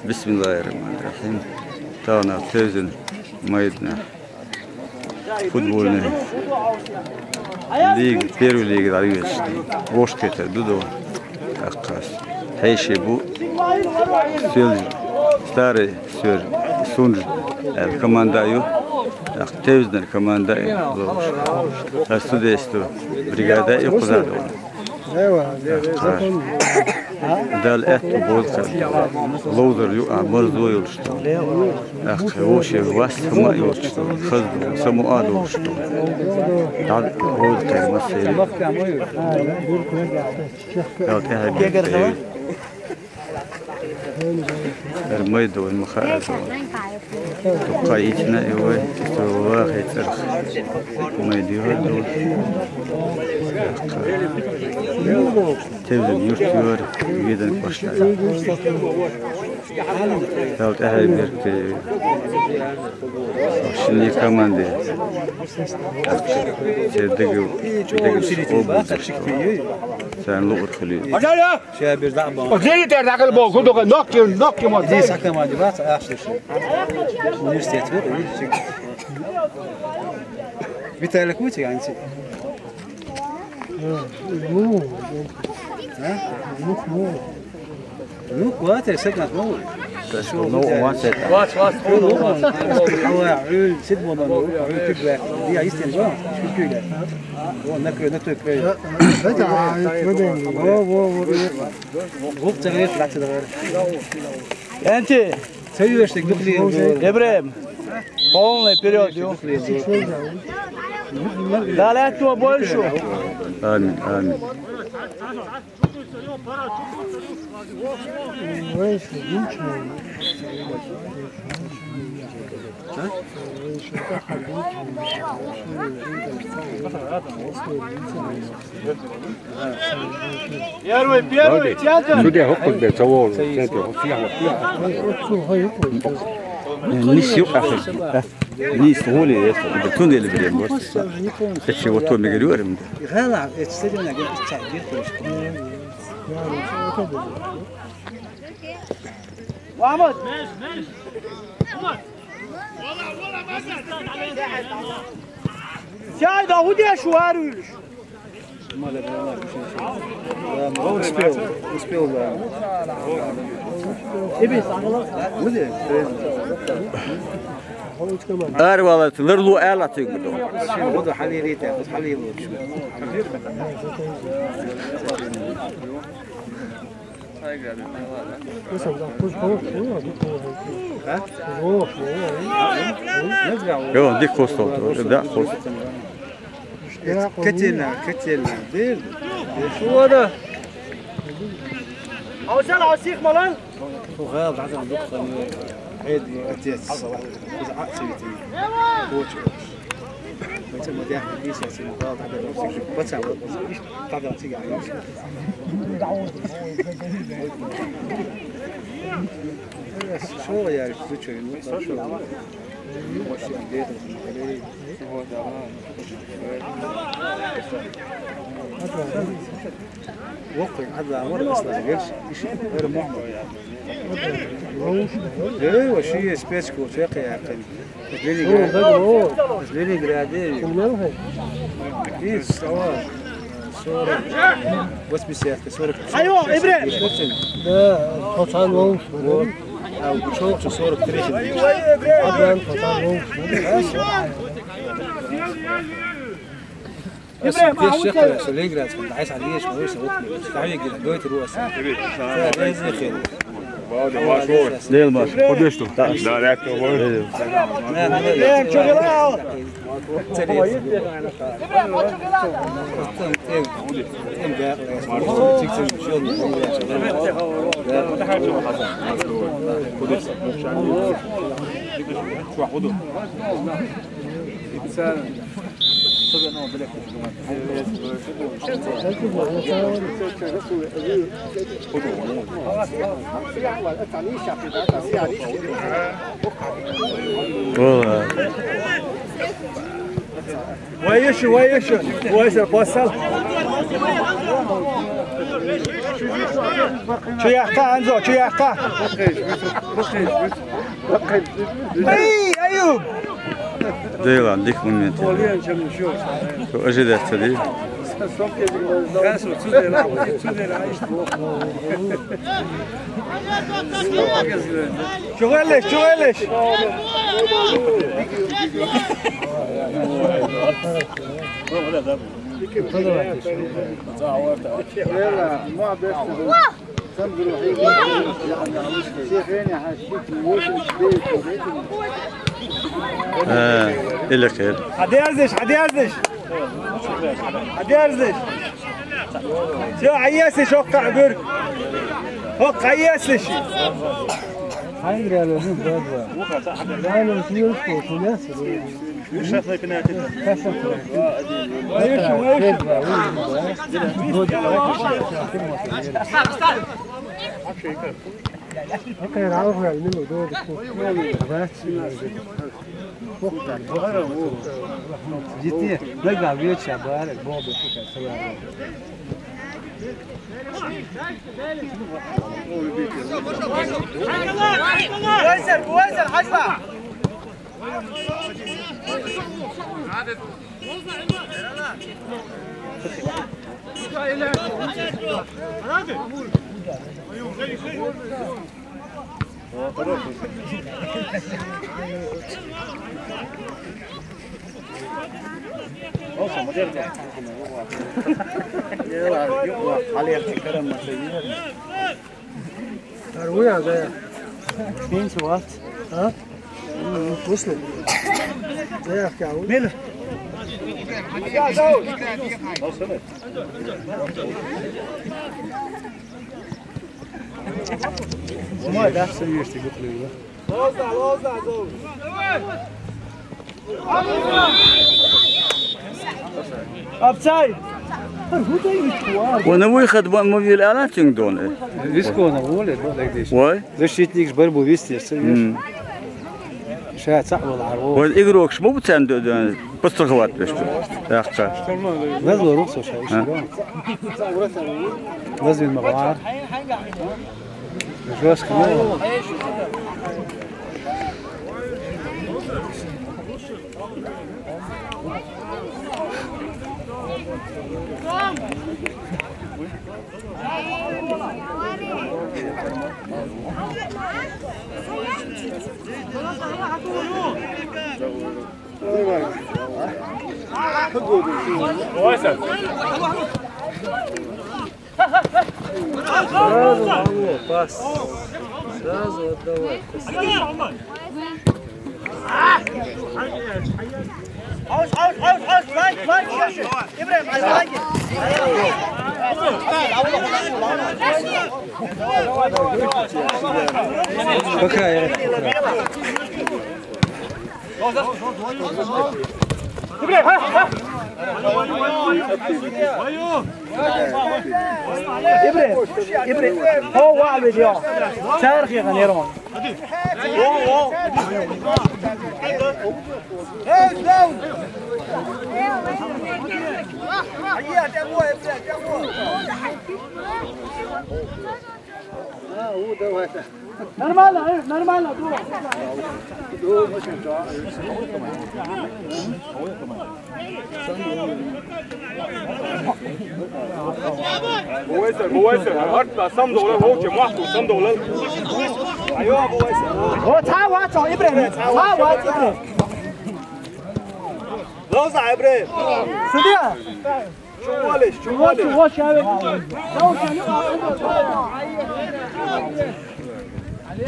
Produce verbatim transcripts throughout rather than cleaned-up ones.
Бисмиллахир-рахманир-рахим. Тахана Тевзан майданахь футбольный лига, первый лига дӀавоьдуш. Вовшахкхетар ду ду. ТӀаккха хьеший бу Соьлжа, старый Соьлжа, Сунжа аьлла команда ю. ТӀаккха Тевзанера команда ю. Ас судейство бригада ю кхузахь долу. Далла аьтту боху-кх, ловзар ю, а, марзо йолуш ду. ТӀаккха вовше вас хӀума а йолуш ду, хаза ду, самукъа а долуш ду. Далла вовза-кх массеран. Далла тӀаьхье бехке. Эр майда вайн ма хаьа. Дуккха йитина и вай, цо вахе цӀарах. Майда юххе а ду. Тевзан юрт йора, Веданан кӀоштахь. Далла тӀаьхье беркате. Шинне команде. Церан дегал, дегал обузаш. Царна луъург хуьлийла. Ша бир дӀа а бан. Оцу леритера дӀакъила боху, хӀун ду-кх, нокки, нокки ма. Иди сакамади бац, ахча шу. Университет ву, иди чиг. Виталик ву чиг анци? А? Ну, хватит, сакамат, ну. Вац, вац, хьо, хьо, хьо. Хьо, хьо, сид бо, ну, хьо, тиг баьхки. Ди а йистина бо, шуьга. О, накрой, накрой, крой. Во, во, во, во. Вукху ца гӀерташ лаьттадахара. ХӀинца ца юьйш дерг дукха лелаш ду. ИбрахӀим, полный вперёд ю. Дала аьтту бойла шу. Амин, амин. Первый, первый, центр. Судья хӀокхуьнга бен ца вогӀу, центр хӀокху сехьа. Нис юкъахь. Нис гӀоле яц, цундела бирем бо. Эцчи вот то мегар юарам. ГӀала, эцчи стадионе гена иццахь биртуш. Мухьаммад! Сяй, да хӀун деш ву аруьйлуш? Успел, успел, да. Ара валлалц ларло аьлла цуьнга ду. Шен гӀо ду хьалийрийта, хӀуз хьалийла лучу. Йо, дика хӀустал, да, хӀуст. Котельная, котельная, дер. Шуна. Хьо сел, хьо сих ма лан. Хьо гӀала дӀадахана дукха хан, Ӏедал отец. Иза Ӏа а ца витина. Коча. Вайца ма дехна, бийса ца ма гӀала дӀадахана, цига баца ван, иштта дӀадахана цига Ӏа. Шо яра, зучо, ну, шо. Воккхий Ӏадла вара аслан веш, иша вара Мухьаммад. Э, ва ши спецку чекхъяьккхина. Ленинград. Ленинграде. Ис, ава. Сорок. Восьмидесятка, сорок. Айо, Ибрем! Да, тхо цхьаьна вовшах. Вот. А, чолхчу сорок три. Адам, тхо цхьаьна вовшах. Ибрем, а вот это. Ленинградском, да, ай са деш, ой, са вот. Стави гина, дойти руаса. Лел маш, подеш ту. Да, да, да. Ибрем, чё дела? Вай ещё, вай ещё, вай ещё, пасал. Чу яккха, Анзо, чу яккха. Ай, Аюб! Дела, дика момент. Ожидать цари. Чугъеллеш, чугъеллеш. Э, или хир. Хьадерзиш, хьадерзиш. Хьадерзиш. Всё, хьаеслиш, хӀокху Ӏуьйрг. ХӀокху хьаеслиш. Хьайгара ло, ну, бабла. Дай ло, сиёшку, хуляса. Дите, нагахь веча баре, бобу шуьга салам. Буайсар, буайсар, хьажа! Хьалерчи карамаса. Ар ву ян зая? Хинца вац. А? Муслим. Зая хьа ву. Мила. Сама да са вешти гутлева. Лоза, лоза, зов. Апцай! Вана выход ма вил ала тинг дон. Рискона воле, да, так диш. Вай? Защитник ж борьбу вести, я сам. Ша цхьаъ вала гӀар ву. Вай игрокаш ма бу царна ду-, ду-, подстраховать веш ду. Яккха. Вазло рухсо ша, иш А? ду. Вазвин ма гӀар. Жестко. Сразу, алло, пас. Сразу отдавай. Хьовш, хьовш, хьовш, хьовш, фланг, фланг, шо, шо. ИбрахӀим, ай, фланг. Пока, я. ИбрахӀим, ИбрахӀим, хьо ваъ ведь, йо. Цархи гӀан ярон. Нормально, э, нормально, дура. Буайсар, буайсар. Арт, сам довлал, вовче, махту, сам довлал. Айо, буайсар. О, цхьа вац, о, ИбрахӀим, цхьа вац, ИбрахӀим. Лоза, ИбрахӀим. Судья. Чугъуалиш, чугъуалиш.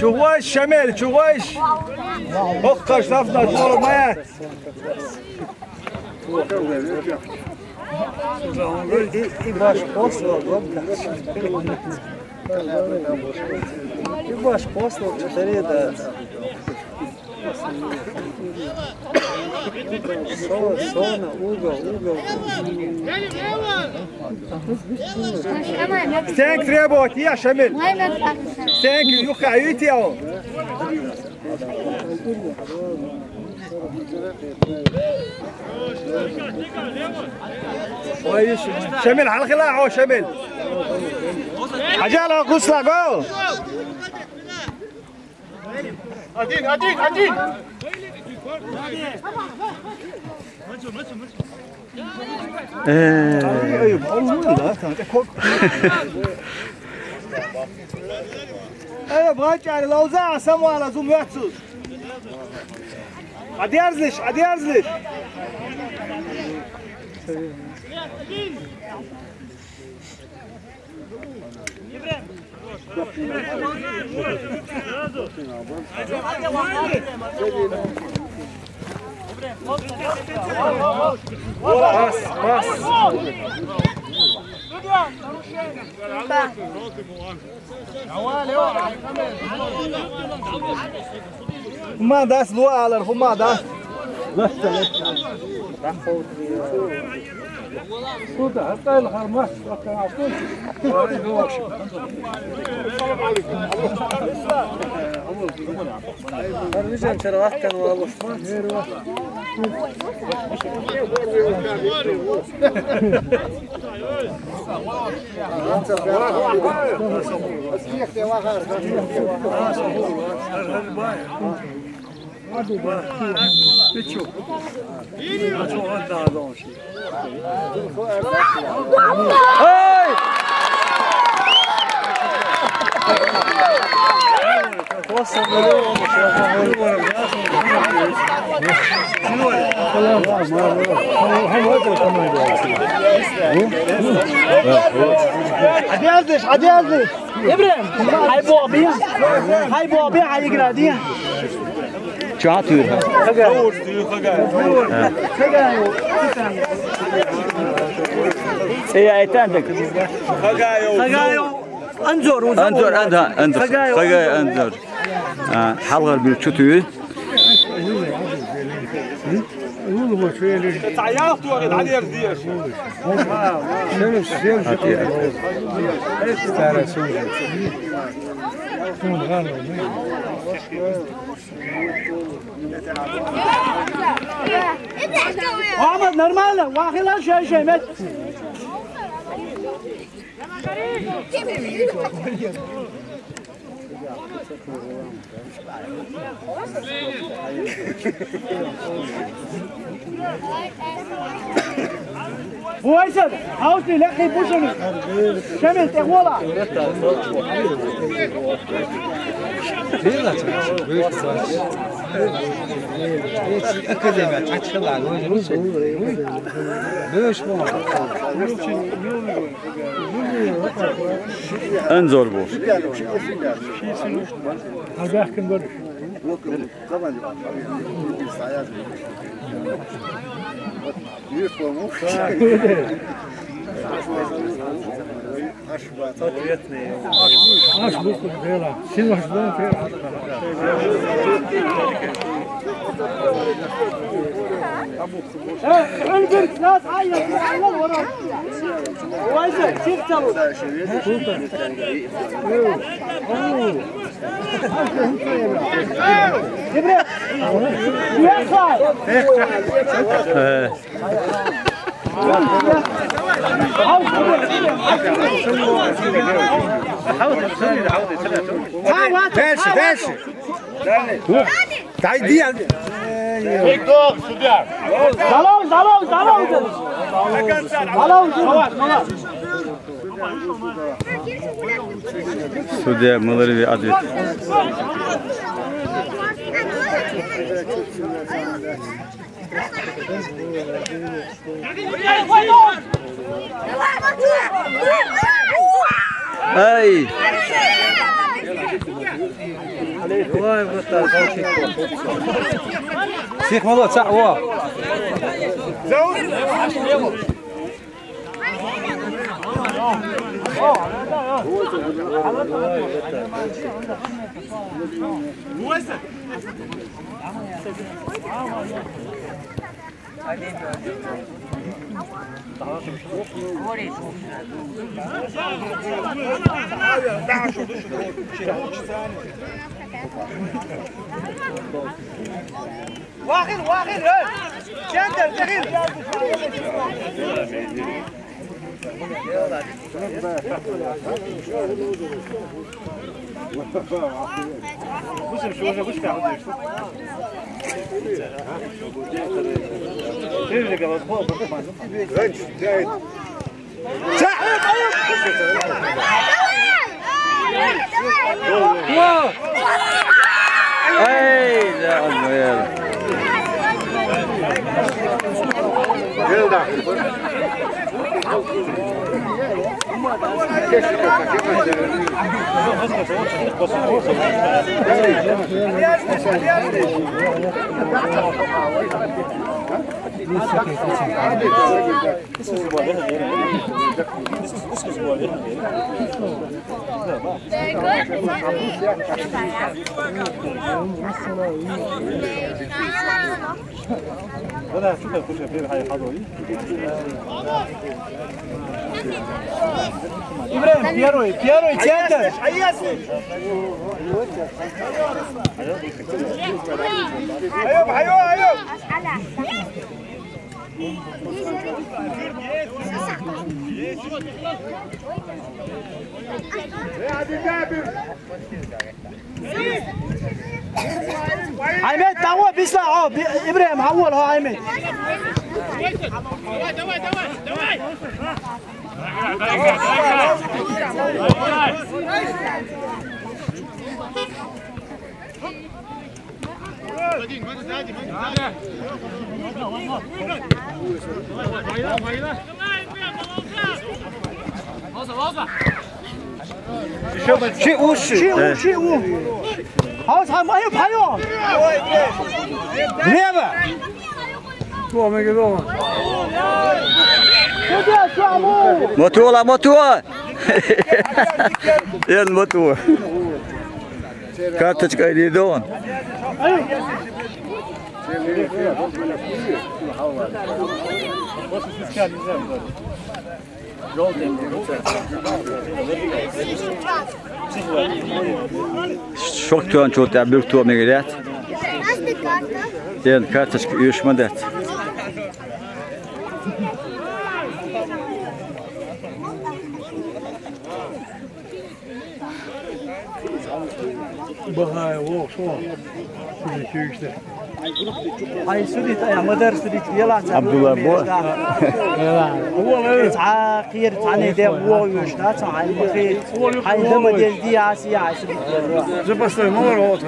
Чугъуалиш, Шамил, чугъуалиш. ХӀокхаш нафна чугъуалиш ма яц. И, и, и баш послал, гонка. И баш послал, четыре, да. Со-, сона, угол, угол. Стенг требовать, я, Шамиль. Стенг, юха, юти, я. Шамиль, хьалхила, о, Шамиль. Один, один, один! Э. Эй, бачари, лауза, самуала, зумяцу. Адерзлиш, адерзлиш. Пас, пас. Хумма дас лу алар, хумма дас. Куда? Хатал хармас. Арвижан чарваккан валушма. Эй! Обязываешь, обязываешь. Ибрагьим, хьай бобби, хьай бобби, хьай игра ди. Чу хьатуьйра? Хагай. Хагай. Э, айтан даг. Хагай. Анзор, Анзор, Анзор, Анзор. Хагай. Хагай, Анзор. А, хьалгӀар бир чу туьй. Ахьмад, нормально, вахила шай шай мет. Вайсад, хьовсни, лекхий бушуни. Шамил, тӀехвала. Академия, чачхала, беш бу. Анзор бу. Агахкин бу. Ответный. Аш бу худбела. Син аш бу худбела. Э, Эльберт, нас, ай, я, я, я, вора. Вайза, сих цалу. Э. Дальше, дальше. Дайди. Бек док, судья. Залау, залау, залау. Залау, залау. Судья Малареви ответ. Эй! Давай, вот так, молодец. Всех молодца, о! Вахин, вахин, эй! Чендер, чендер! Эй, да, ну, я. Ибрагим, первый, первый, центр. Айоп, айоп, айоп. Аймет, давай, бисла, о, би-, Ибрагим, хавал, о, Аймет. Чи уш, чи у, чи у. Хавс, хам, айо, айо. Влево. Мотула, мотула. Эл мотула. Карточка или дон. Шок тюан чулта бюрту мегерят. Эн карточка юшмадат. Бахай, о, шо. Сизи чуйште. Ай, судит, ай, мадар судит, ела, Абдулла бо. Ела. Ца, кир, цане де, о, юшта, ца, ай, махи. Ай, дама дел, ди, аси, ай, судит. Запасной номер, вот.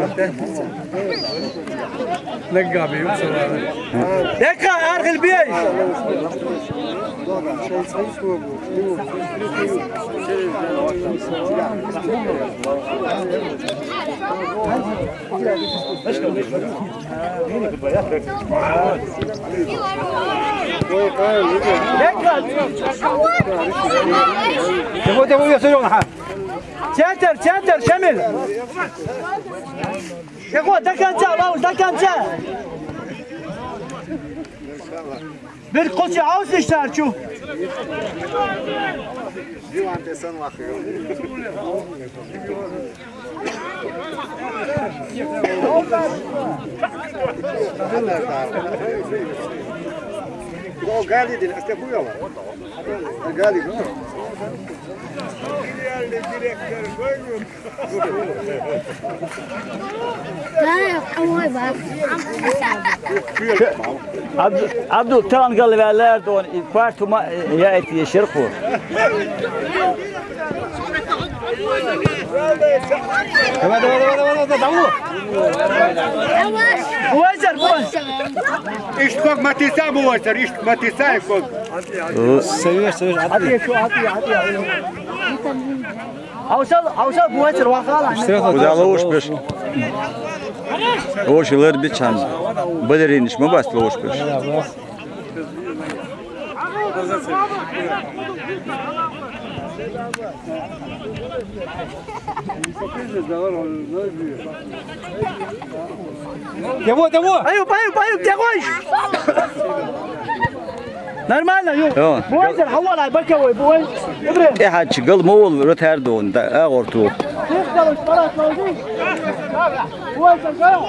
Наггаби, юксала. Дека, аргил бей. Центр, центр, Шамил. Шехо, до конца, Лаул, до конца. Бир къоси авсиштар чу. Диван тесан вахиё. Гали дил, аста хуяла. Гали, ну. Абду-, Абдул, тан гал валар дон, и квартума, я эти ешерху. Давай, давай, давай, давай, давай, давай. Бувайсар, бувайсар. Ишт кок матиса бувайсар, ишт матиса кок. Север, север. Атия, шу, атия, атия. Авсал, авсал, бувайсар, вахала. Куда лоуш беш? Лоуш лер бичан. Бадериниш, мы бас лоуш беш. Его, его! Аюб, Аюб, Аюб, тягой! Нормально, ю. Ё. Буайсар, хавал ай, бака вай, буай. Ибрагим. Э, хачи, гал мол, ротар дон, да, а, горту. Буайсар, гал.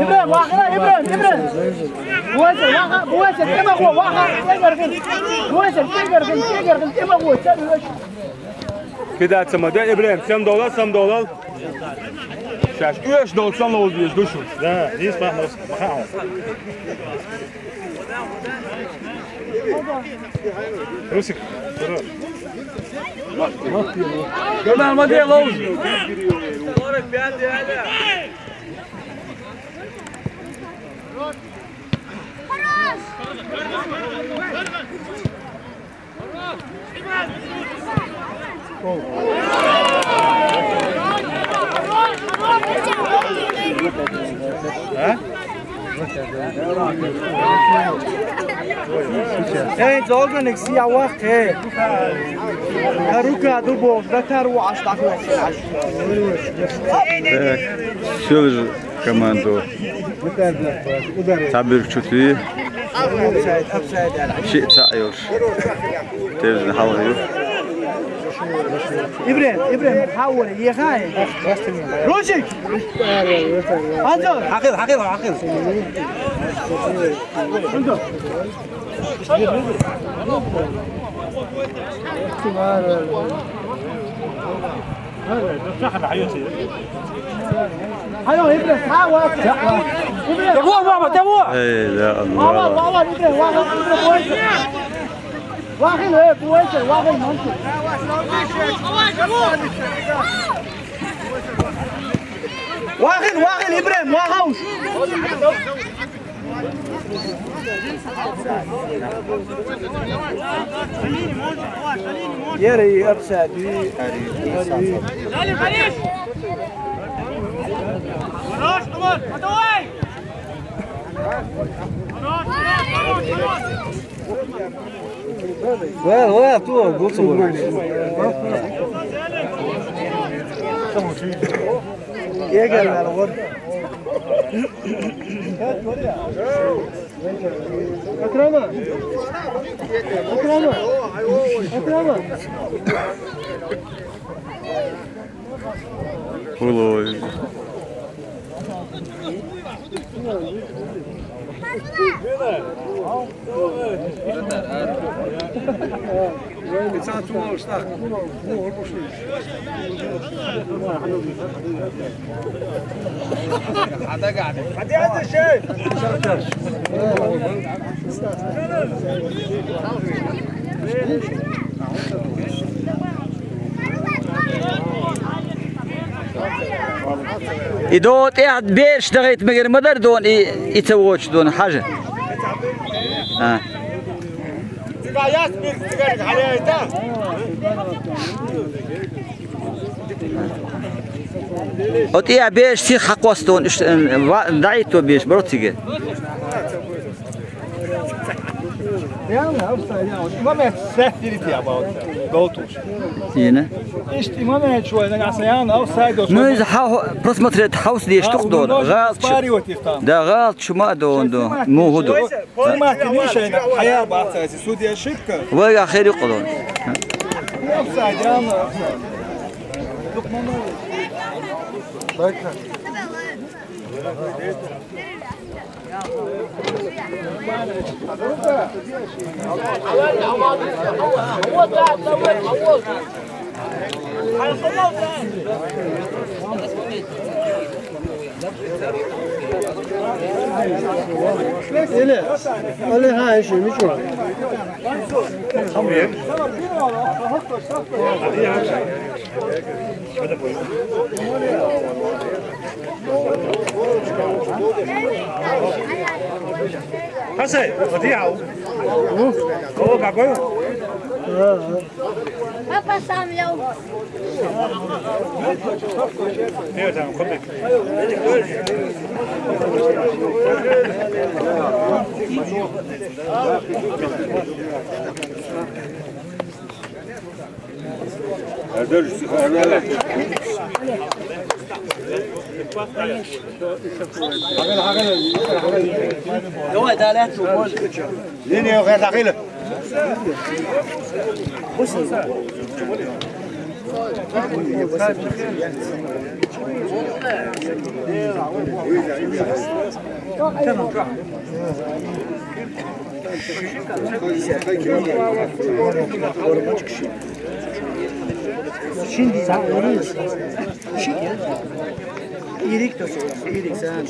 Ибрагьим, вахара, Ибрагьим, Ибрагьим. Буэсэ, ваха, буэсэ, тема го, ваха, тема гын. Буэсэ, тема гын, тема гын, тема го, тема го. Кидаться ма, да, Ибрагьим, сам доллар, сам доллар. Сейчас, уэш доллар, сам доллар, душу. Да, здесь махмус, махмус. Русик, здорово. Гönär ma diye lawuz. Эй, золганик сия вахт, э. Тарука дубов, да тару аш так. Так, всё же команду. Табир чути. Апсайд, апсайд, ала. Ши ца ёлш. Тевзин халгы. Ибрем, Ибрем, хавуре, ехай. Ручик! Анзор! Хакил, хакил, хакил. Алло, Ибрем, хавуре. Ибрем. Давай, мама, давай. Эй, да, Вова, Вова, Ибрем, Вова, Ибрем, Вова. واخد ايه، كويس، واخد منطق. واخد، واخد ابراهيم، واخد. يا ري ابسع دي. Well, well, tu, good to work. Gel, gel, gel, oğlum. Akrama. Akrama. Akrama. Было. И до тӀехь бераш дахийта мегар ма дара дона, и, и ца воцуш дона, хьажа. А. О тӀехь бераш сиха хьакхосса дона, уьш, э, ва-, дӀаитто бераш, бара цига. Реально, офсайд, реально. Има меч сехтирити абаут. Голтуш. Йина. Ишти има меч вай, нагаса реально офсайд. Ну, из хау-, просмотреть хаус деш тух дона. ГӀалат шу. Да, гӀалат шу ма дона, дона. Ну, хӀу ду. Снимать не мешай, хаяр бахтази, судья ошибка. Вай, а хери къулун. Офсайд, реально офсайд. Дай-ка. Ele, ele ha, işi, mi şu? Hase, o dia. O, bagulho. Papa Sam, yo. Şimdi sen onu irik de soruyorsun, irik sen.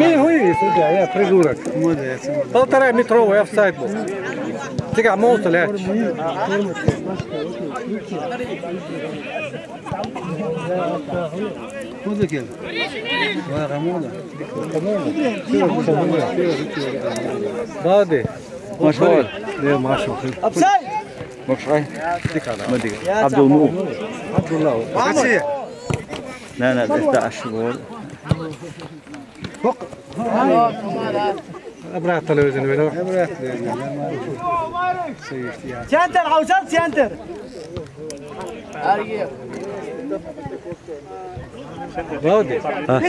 Мин хӀу йиш ю, я придурок. Полтора метровый офсайд был. Цигахь мовса лаьтташ. ХӀун ду кел? Ва гӀамуна. Бади. Машхур. Де машхур. Офсайд! Махшай. Дика да. Ма дика. Абдулму. Абдулла. Бади. На, на, да, да, аш вол. Обратно лезем, верно? Обратно лезем. Центр, Хьаужан, центр. Валди. А.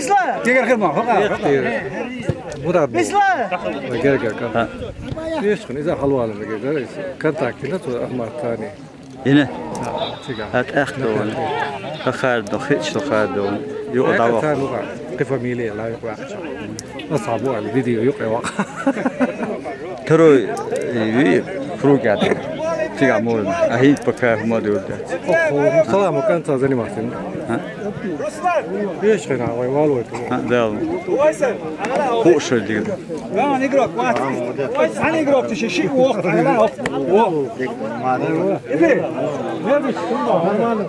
Тигр хирма, хока. Мурад. Гер, гер, гер. А. Ишкин, иза халвалым, гер, гер. Контакт, на то, Ахмат Тани. Ина. А, тига. А, тахтон. Хахардо, хич хахардо. Ю, а, давай. Тани, ка фамилия, ла, ю, ка. Асабу, али, видео, ю, ка. Второй, э, ви, круг это. Тига можно. А хит пока хумадурда. Охо, салам, конца заниматься. А? Ишкин, а, вай, валой. А, да. Хорошо, дига. Ан игрок, вот. Ан игрок, ты щи, щи, ох, ох, ох. Иди. Нормально.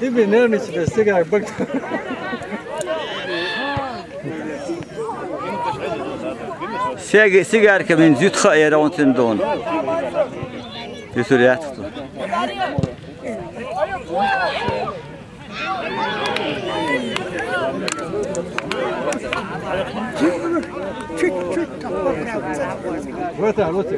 Ты бы нервничаешь, ты как бы. Сига-, сигарка мен зютха эра онтен дон. Юсур ятхту. Чуть-чуть. Вот, вот, вот.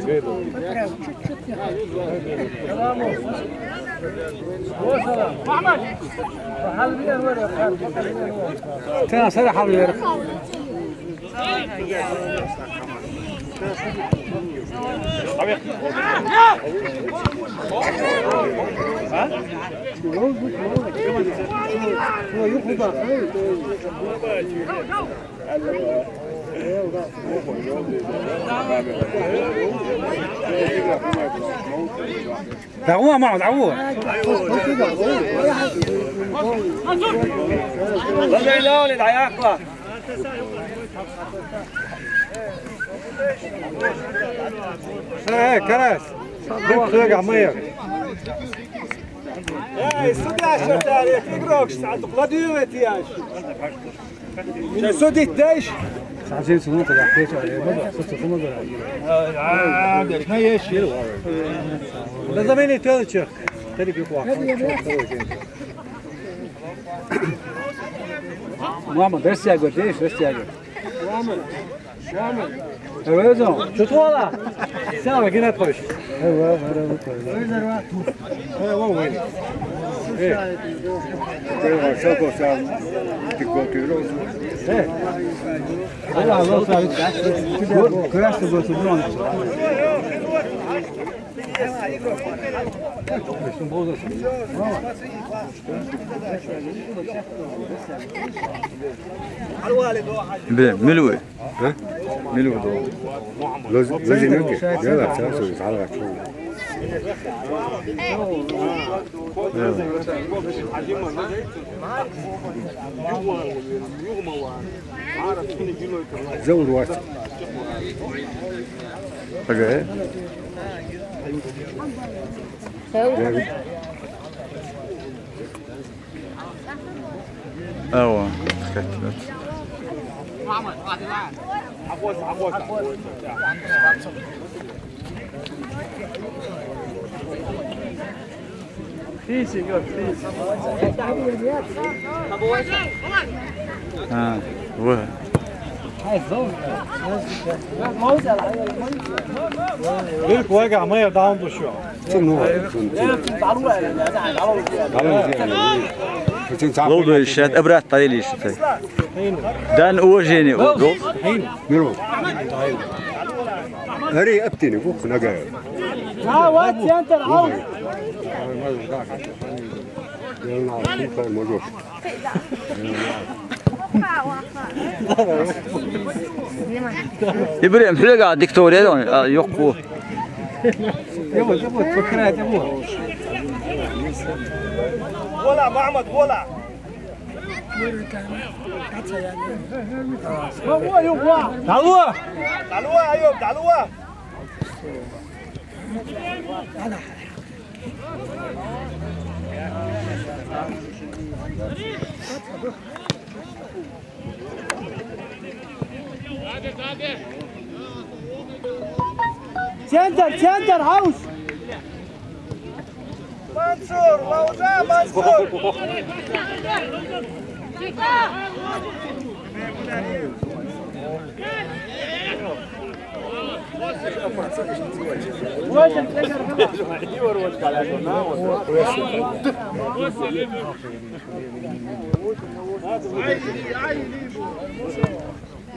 Sen sana haber. دعوة معه، دعوة. ايه، كراس. دك تلقى مية. ايه، الصبي عشرة تاريخ، يقرأك ساعة، تقلد يوم احتياج. شو سودي الدايش؟ ساعتين سنة كده، حكيت عليه، ما بقى، صرت سنة كده. آه، آه، آه، شنو هي الشيء؟ ده زمان يتولد شيخ. تاني بيقوى. ماما، بس يا قديش، بس يا قديش. Öyle mi? Tut valla. Sen bak yine koş. Eyvah, eyvah, eyvah. Eyvah, eyvah. Eyvah, çok olsa dikkat ediyor olsun. He. Allah Allah olsa. Kö-, köraşta götürdüm onu. Şimdi bozulsun. Tamam. Bre, милуй. А? Милуй до. Лоз-, лозинок. Я да, сейчас, сейчас, сейчас. Заур вач. Ага. Ава, катбат. Please, Igor, please. А, вот. Только вага, а мы я даун душу. Ловдо ишет, обрат тайли ишет. Дан уважение, о, до. Миру. Ари, аптини, вух, нага. А, вот, центр, ау. Ибрем, хлега диктория, а, ёкку. Вола, Махмуд, вола. Талуа! Талуа, Аюб, талуа! Центр, центр, хаус! Мансур, Лаужа, Мансур!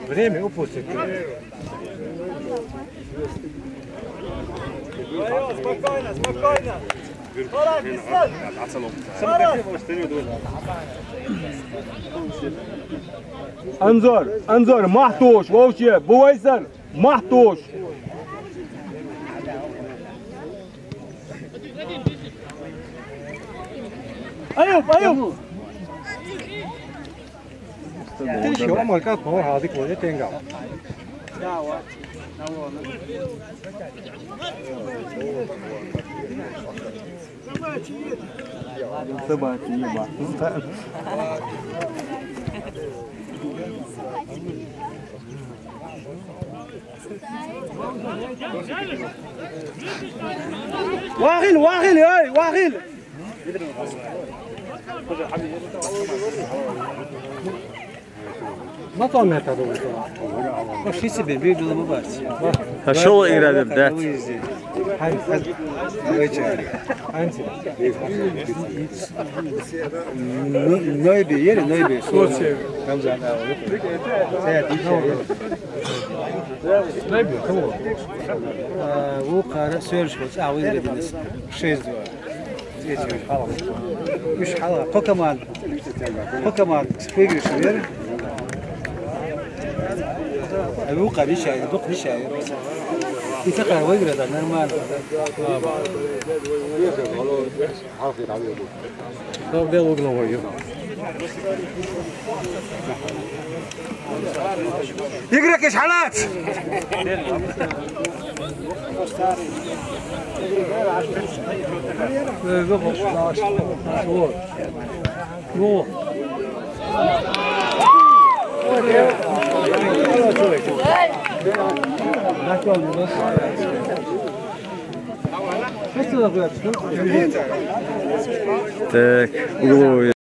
Время упустит. Спокойно, спокойно. Анзор, Анзор, махтуш, вовче, бувайсан, махтуш. Аюб, Аюб! Ты ещё, Амаль, как повар, а ты кого-то тенгал. Собаки не бахнут. Вахил, вахил, эй, вахил! Ма то метр вуса. Пошли себе, бегала мы бать. А шо игра, да? Нойби, ели нойби. Там за. Нойби, кого? А, ву кара сёрш вот, а, выиграли нас. Шесть два. Здесь уж хала. Уж хала. Кокоман. Кокоман. Выигрыш, вер? А ву кара мешай, дух мешай. И такая выиграла, нормально. Игрок из Халат! Так, угловый.